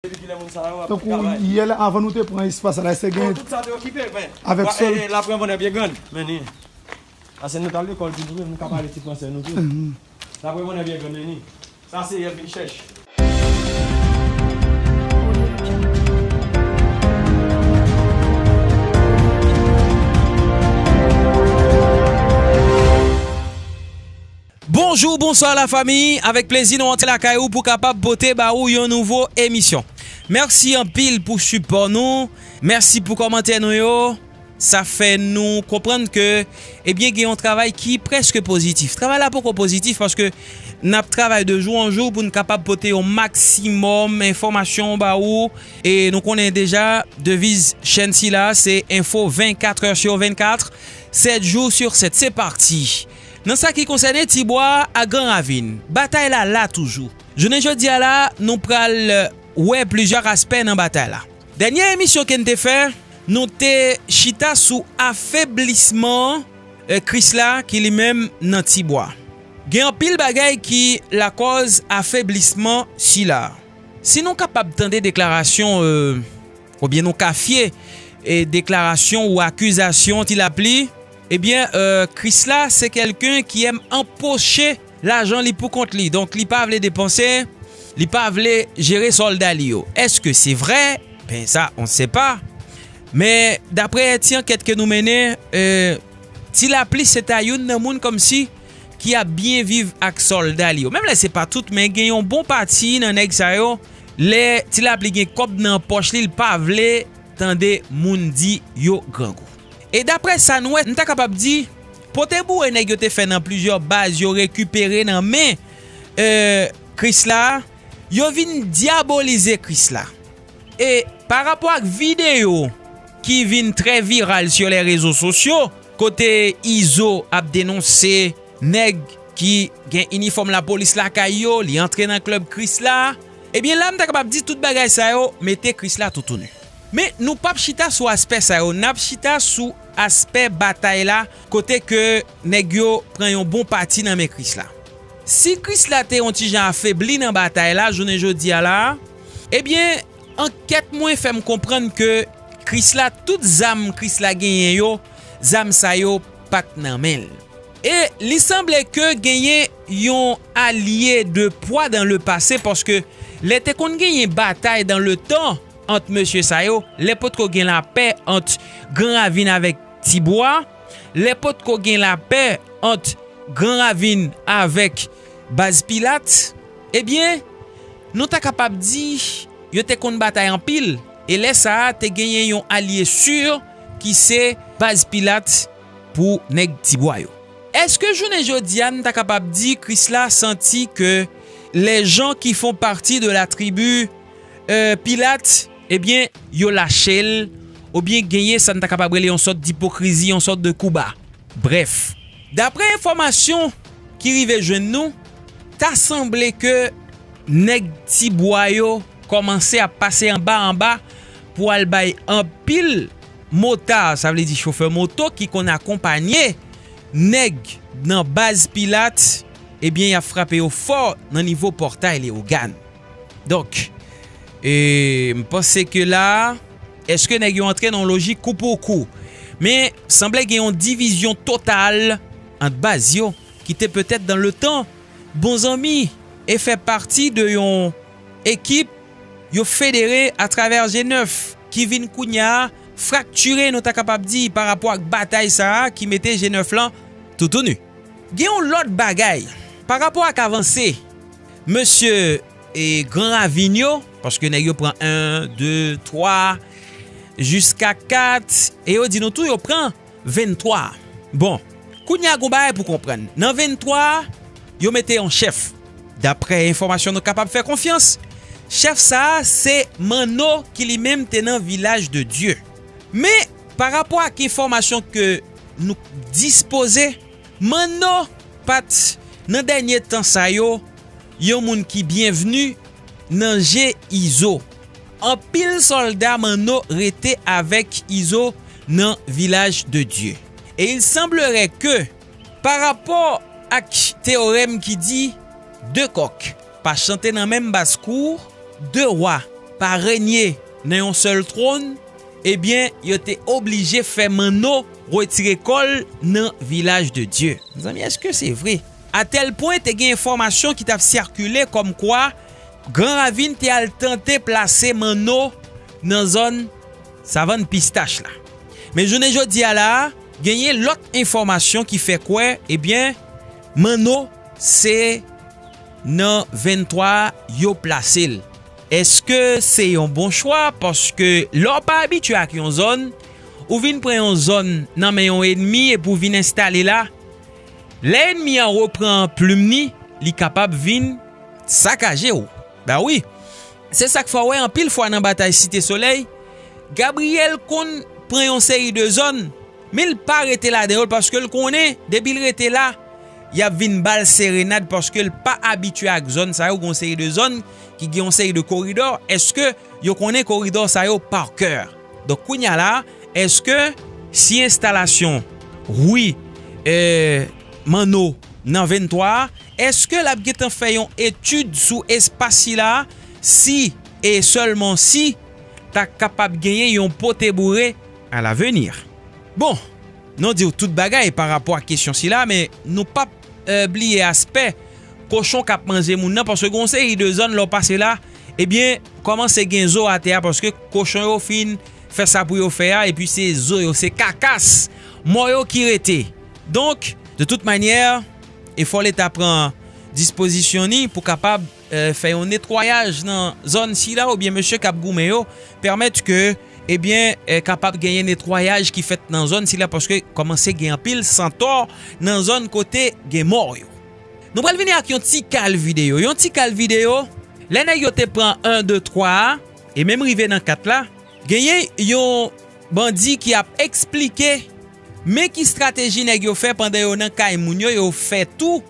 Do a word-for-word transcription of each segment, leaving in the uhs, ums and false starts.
Depi kilè moun sa yo ap travay? Tankou yè la, avan nou te pran espas la, èske gen... Tout sa te okipe, men. Avèk sòl. E, e, l ap pran bonnè pye grann, men ni. Paske nou t al lekòl tou, nou menm, nou ka pale ti fransè, nou tou. L ap pran bonnè pye grann, men ni. Sa se yè vin chèch. Bonjou, bonswa lafanmi. Avèk plezi nou antre lakay ou pou kapab pote ba ou yon nouvo emisyon. Mèsi anpil pou sipò nou. Mèsi pou kòmantè nou yo. Sa fè nou konprann ke, ebyen, gen yon travay ki prèske pozitif. Travay la poko pozitif paske n ap travay de jou an jou pou n kapab pote yon maksimòm enfòmasyon ba ou. E nou konnen deja, deviz chèn sila se enfo vennkat è sur vennkat, sèt jou sur sèt. Se pati! Nan sa ki konsène Tibwa ak Gran Ravin, batay la la toujou. Jounen jodi a la, nou pral wè plizyè aspè nan batay la. Dènye emisyon ke n te fè, nou te chita sou afeblisman, eh, Krisla ki li menm nan Tibwa. Gen anpil bagay ki lakòz afeblisman sila. Si nou kapab tande deklarasyon, eh, oubyen nou kafye, eh, deklarasyon ou akizasyon Ti Lapli, ebyen, eh, Krisla se kèlken ki èm anpoche lajan li pou kont li. Donk, li pa vle depanse, li pa vle jere sòlda li yo. Èske se vrè? Ben, sa, on sait pas. Men, daprè ti ankèt ke nou mennen, eh, Ti Lapli se ta youn nan moun kòmsi ki ap byen viv ak sòlda li yo. Menm lè se pa tout, men gen yon bon pati nan nèg sa yo, lè Ti Lapli gen kòb nan pòch li, li pa vle tande moun di yo grangou. E daprè sa n wè, n ta kapab di, pote boure nèg yo te fè nan plizyè baz yo rekipere nan men, eh, Krisla, yo vin dyabolize Krisla. E pa rapò ak videyo ki vin trè viral sur les réseaux sociaux, kote Izo ap denonse nèg ki gen inifòm lapolis lakay yo, li antre nan klèb Krisla. Ebyen, la, m ta kapab di tout bagay sa yo mete Krisla toutouni. Men, nou p ap chita sou aspè sa yo, n ap chita sou aspè batay la, kote ke nèg yo pran yon bon pati nan men Krisla. Si Krisla te yon ti jan afebli nan batay la, jounen jodi a la, ebyen, ankèt mwen fè m konprann ke Krisla, tout zam Krisla genyen yo, zam sa yo pa t nan men l. E li sanble ke genyen yon alye de pwa dans le passé, paske lè te konn genyen batay dans le temps ant mesye sa yo, lè potko gen lapè ant Gran Ravin avèk Tibwa, lè potko gen lapè ant Gran Ravin avèk baz Pilat, ebyen, nou ta kapab di yo te konn batay anpil, e lè sa a te genyen yon alye si ki se baz Pilat pou nèg Tibwa yo. Èske jounen jodi a n ta kapab di Krisla santi ke les gens qui font partie de la tribu, euh, Pilat, ebyen, yo lache l, oubyen genyen sa n ta kapab rele yon sòt dipokrizi, yon sòt de kouba? Brèf, daprè enfòmasyon ki rive jwenn nou, ta sanble ke nèg Tibwa yo kòmanse ap pase anba anba pou al bay anpil motard, sa vle di chofè moto ki konn akonpanye nèg nan baz Pilat, ebyen, y ap frape yo fò nan nivo pòtay Leyogàn. Donk, e, m panse ke la, èske nèg yo antre nan yon lojik kou pou kou? Men, sanble gen yon divizyon total ant baz yo, ki te petèt dans le temps bon zanmi e fè pati de yon ekip yo federe atravè G nèf, ki vin kounye a fraktire, nou ta kapab di, pa rapò ak batay sa a ki mete G nèf lan toutouni. Gen yon lòt bagay. Pa rapò ak avanse mesye e Gran Ravin yo, paske nèg yo pran en, de, twa, jiska kat, e yo di nou tou yo pran venntwa. Bon, kounye a gon bagay pou konprann. Nan venntwa a, yo mete yon chèf. Daprè enfòmasyon nou kapab fè konfyans, chèf sa a se Manno ki li menm te nan Vilaj de Dye. Men, pa rapò ak enfòmasyon ke nou dispoze, Manno pa t, nan dènye tan sa yo, yon moun ki byenvni nan je Izo. Anpil sòlda Manno rete avèk Izo nan Vilaj de Dye. E il semblerait que, pa rapò ak teyorèm ki di de kòk pa chante nan menm baskou, de wa pa renye nan yon sèl twòn, ebyen, yo te oblije fè Manno retire kò l nan vilaj de Dye. Mezanmi, èske se vre? Atèl pwen te gen enfòmasyon ki t ap sikile kòmkwa Gran Ravin te al tante plase Manno nan zòn Savann Pistach la. Men jounen jodi a la a, genyen lòt enfòmasyon ki fè kwè, ebyen, Manno se nan venntwa a yo plase l. Èske se yon bon chwa? Paske lè w pa abitye ak yon zòn, ou vin pran yon zòn nan men yon ènmi epi w vin enstale la, lè ènmi an repran plim ni, li kapab vin sakaje w. Ba wi. Se sa k fè w wè anpil fwa nan batay Site Solèy, Gabriyèl konn pran yon seri de zòn, men l pa rete ladan yo paske l konnen depi l rete la, y ap vin ba l serenad paske l pa abitye ak zòn sa yo, gen yon seri de zòn ki gen yon seri de koridò. Èske yo konnen koridò sa yo pa kè? Donk, kounye a la, èske si enstalasyon, wi, e, Manno nan venntwa a, èske l ap gentan fè yon etid sou espas sila a, si e sèlman si ta kapab genyen yon pote boure alavenir? Bon, nou di w tout bagay pa rapò ak kesyon sila, men nou p ap, e, bliye aspè kochon k ap manje moun nan, paske gen yon seri de zòn lè w pase la, ebyen, kòmanse gen zo atè a, paske kochon yo fin fè sa pou yo fè a, epi se zo yo, se kakas mò yo ki rete. Donk, de tout manyè, e fò Leta pran dispozisyon ni pou kapab, e, fè yon netwayaj nan zòn sila, oubyen mesye k ap goumen yo, pèmèt ke, ebyen, e, kapab genyen netwayaj ki fèt nan zòn sila, paske kòmanse gen anpil santò nan zòn kote gen mò yo. Nou pral vini ak yon ti kal videyo. Yon ti kal videyo, lè nèg yo te pran en, de, twa a, e menm rive nan kat la, genyen yon bandi ki ap eksplike men ki estrateji nèg yo fè pandan yo nan kay moun yo, yo fè tou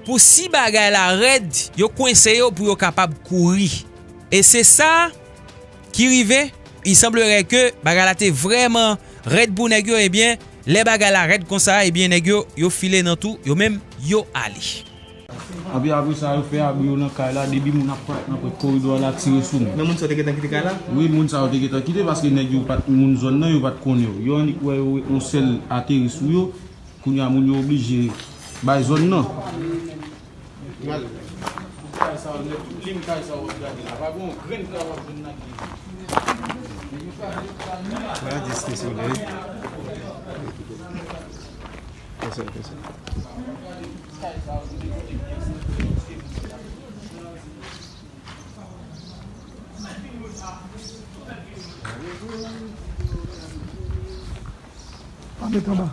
pou si bagay la rèd, yo kwense yo pou yo kapab kouri. E se sa ki rive, il semblerait que bagay la te vrèman rèd pou nèg yo, ebyen, lè bagay la rèd konsa, ebyen, nèg yo, yo file nan tou, yo menm, yo ale. Epi apre sa, yo fè abri yo nan kay la, depi moun ap parèt nan pòt koridò a, l ap tire sou moun. Men moun sa yo te gentan kite kay la? Wi, moun sa yo te gentan kite, paske nèg yo pa t, moun zòn nan, yo pa t konn yo. Yo annik wè yo, yon sèl ateri sou yo, kounye a moun yo oblije bay zòn nan. Gade. Kay sa yo nèt, tout lim kay sa yo w ap gade la. Pa gen yon grenn kay w ap jwenn nan lim. Voilà, Site Solèy. Fè sa, fè sa. Pa met anba.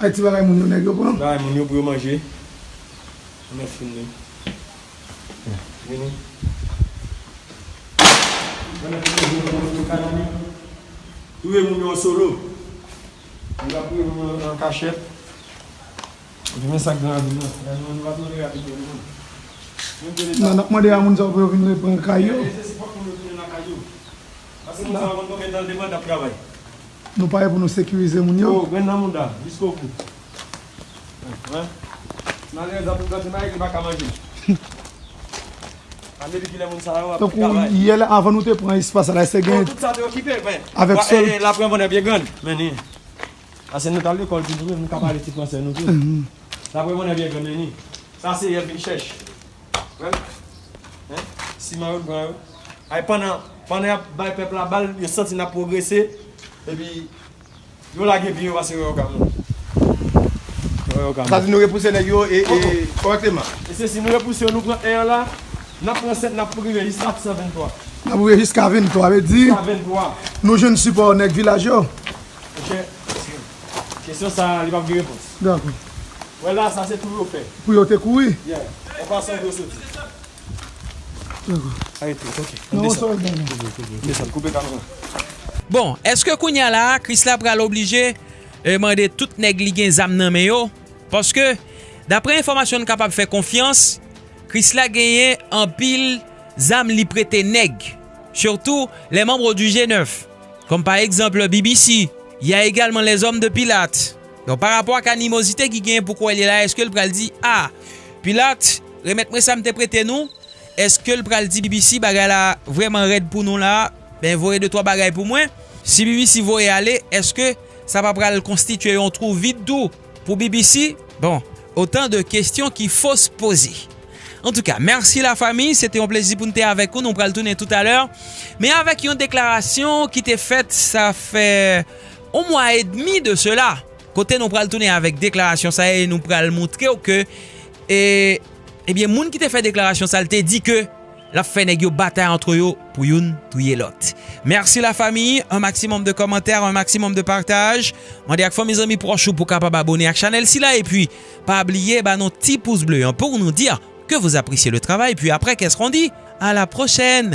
Ay, ti bagay moun yo nèg yo pran. Bagay moun yo pou yo manje. Mwen fin li. Vini. Touye moun yo an solo. Moun yo ap touye moun yo an kachèt. Epi men sa k gen anvi nan. Gade moun yo ap touye rapid yo moun. Non, n ap mande a moun sa yo pou yo vin reprann kay yo. E se si fòk moun yo tounen nan kay yo. Paske moun sa yo konn konbyen tan l te pran t ap travay. Nou pare pou nou sekirize moun yo. Oh, grenn nan mouda, jiskobou. Wen. Malerèz la pou granti mari ki pa ka manje. An depi kilè moun sa yo ap travay. Tankou yè la, avan nou te pran espas la, se gen. Oh, tout sa te okipe, men. Avèk sèl. E, e, la pran bonè byen grann. Men ni. Ase nou t al lekòl tou, nou menm, nou ka pale ti fransè nou tou. Mhm. La pran bonè byen grann, men ni. Sa se yè vin chèch. Wen. Hein? Siman yo t pran yo. Ay, pandan, pandan y ap bay pèp la bal, yo santi n ap pwogrese, epi yo lage pye yo pase yo ka moun. Yo ka moun. Sa di nou repouse nèg yo e, e, kòrèkteman. E se si nou repouse yo, nou pran en an la, n ap pran sèt, n ap rive jiska san venntwa. N ap rive jiska venntwa, vle di, jiska venntwa. Nou jwenn sipò nèg vilaj yo. Monchè, kesyon sa a, li p ap gen repons. Dakò. Wè la, sa se tou yo fè. Pou yo te kouri? Yeah. An pasan pou yo soti. Dakò. Arete, ok. Non, desann. Desann, koupe kamera. Bon, èske kounye a la a, Krisla pral oblije, eh, mande tout nèg li gen zam nan men yo? Paske, daprè enfòmasyon n kapab fè konfyans, Krisla genyen anpil zam li prete nèg, surtout les membres du G neuf, comme par exemple B B C, il y a également les hommes de Pilate. Donk, pa rapò ak animozite ki genyen pou kwè li la, èske l pral di, "Ah, Pilate, remèt mwen sa m te prete nou"? Èske l pral di B B C, "Bagay la vrèman rèd pou nou la, ben, voye de twa bagay pou mwen"? Si B B C voye ale, èske sa pa pral konstitye yon twou vid tou pou B B C? Bon, autant de questions qu'il faut se poser. Antouka, mèsi lafanmi, se te yon plezi pou n te avèk ou, nou pral tounen toutalè, men avèk yon deklarasyon ki te fèt, sa fè yon mwa edmi de sela, kote nou pral tounen avèk deklarasyon sa a e nou pral montre w ke, e, ebyen, moun ki te fè deklarasyon sa a, l te di ke l ap fè nèg yo batay antre yo pou youn touye lòt. Mèsi lafanmi, un maximum de commentaires, un maximum de partage. Mande ak fanmi, zanmi, pwòch ou pou kapab abone ak chanèl sila. Epi, pa bliye ba nou ti pous ble an pou nou di ke vous appréciez le travail. Puis après, qu'est-ce qu'on dit? À la prochaine!